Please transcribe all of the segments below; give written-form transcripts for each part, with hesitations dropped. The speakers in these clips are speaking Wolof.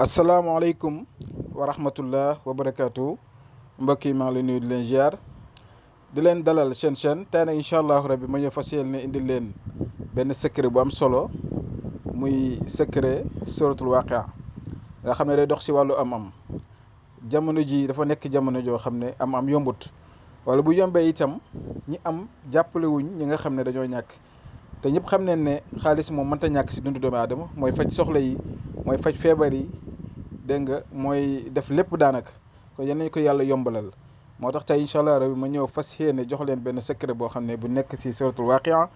asalaamaaleykum wa rahmatullah wa barakaatu mbokk yi maa ngi leen nuyu di leen ziar di leen dalal chaîne tey nag incha allahu rabbi ma ñëw fas yéene indil leen benn secret bu am solo muy secret suratul waaqia nga xam ne day dox si wàllu am-am. jamono ji dafa nekk jamono joo xam ne am yombut wala bu yombee itam ñi am jàppale wuñ ñi nga xam ne dañoo ñàkk te ñëpp xam nañ ne xaalis moom mënta ñàkk si dundu doomu aadama mooy faj soxla yi mooy faj feebar yi. dégg nga mooy def lépp daanaka kon yal nañu ko yàlla yombalal moo tax tey incha allah rabi ma ñëw fas yéene jox leen benn secret boo xam ne bu nekk si suratul waaqia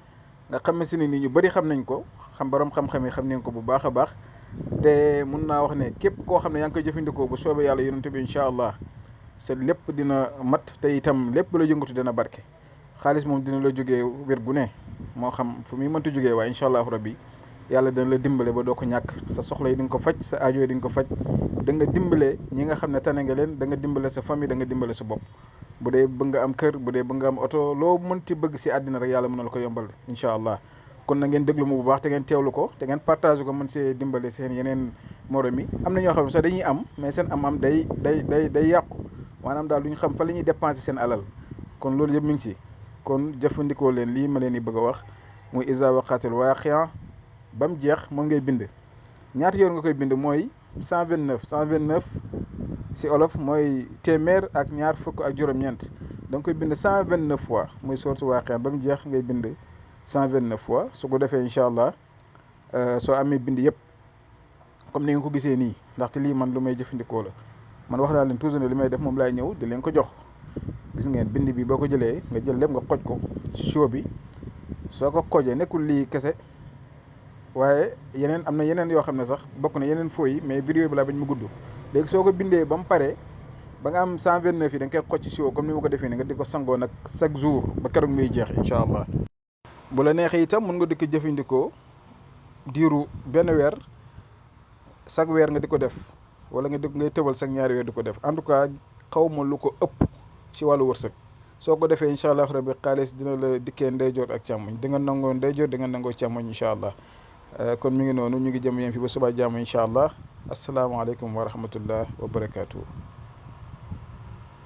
nga xam ne si ni ñu bëri xam nañ ko borom xam-xam yi xam nañ ko bu baax a baax te mun naa wax ne képp koo xam ne yaa ngi koy jëfandikoo bu soobee yàlla yonent bi incha allah sa lépp dina mat te itam lépp la yëngatu dina barke xaalis moom dina la jógee wér gu ne moo xam fu muy mënta jógee waaye incha allah rabi yàlla dana la dimbale ba doo ko ñàkk sa soxla yi di nga ko faj sa aajo yi di nga ko faj da nga dimbale ñi nga xam ne tane nga leen da nga dimbale sa famille da nga dimbale sa bopp bu dee bëgg nga am kër bu dee bëgg nga am oto loo mënti bëgg si àddina rek yàlla mën na la ko yombal incha allah kon na ngeen déglu mu bu baax te ngeen teewlu ko te ngeen partage ko mën see dimbale seen yeneen morom yi am na ñoo xam ne sax dañuy am mais seen am day yàqu maanaam daal du ñu xam fa la ñuy dépenser seen alal kon loolu yëpp mi ngi si kon jëfandikoo leen lii ma leen di bëgg a wax muy iza waqatil waaqia ba mu jeex moom ngay bind ñaata yoon nga koy bind mooy 129 si olof mooy téeméer ak ñaar fukk ak juróom-ñeent da nga koy bind 129 fois muy suratul waaqia ba mu jeex ngay bind 129 fois su ko defee incha allah soo amee bind yëpp comme ni nga ko gisee nii ndaxte lii man lu may jëfandikoo la man wax naa leen toujours ne li may def moom laay ñëw di leen ko jox gis ngeen bind bi boo ko jëlee nga jël lépp nga xoj ko si show bi soo ko xojee nekkul lii kese. waaye yeneen am na yeneen yoo xam ne sax bokk na yeneen foo yi mais vidéo bi laa bañ mu gudd léegi soo ko bindee ba mu paree ba nga am 129 yi da nga koy xocc si woo comme ni ma ko defee ne nga di ko sangoo nag chaque jour ba keroog muy jeex incha allah. bu la neexee itam mun nga di ko jëfandikoo diiru benn weer chaque weer nga di ko def wala ngay tëbal chaque ñaari weer di ko def en tout cas xaw ma lu ko ëpp si wàllu wërsëg soo ko defee incha allah rabbi xaalis dina la dikkee ndeyjoor ak càmmoñ di nga nangoo ndeyjoor di nga nangoo càmmoñ incha allah. kon mi ngi noonu ñu ngi jëm yéen fi ba suba jàmm incha allah asalaamaaleykum wa rahmatullah wa barakaatu.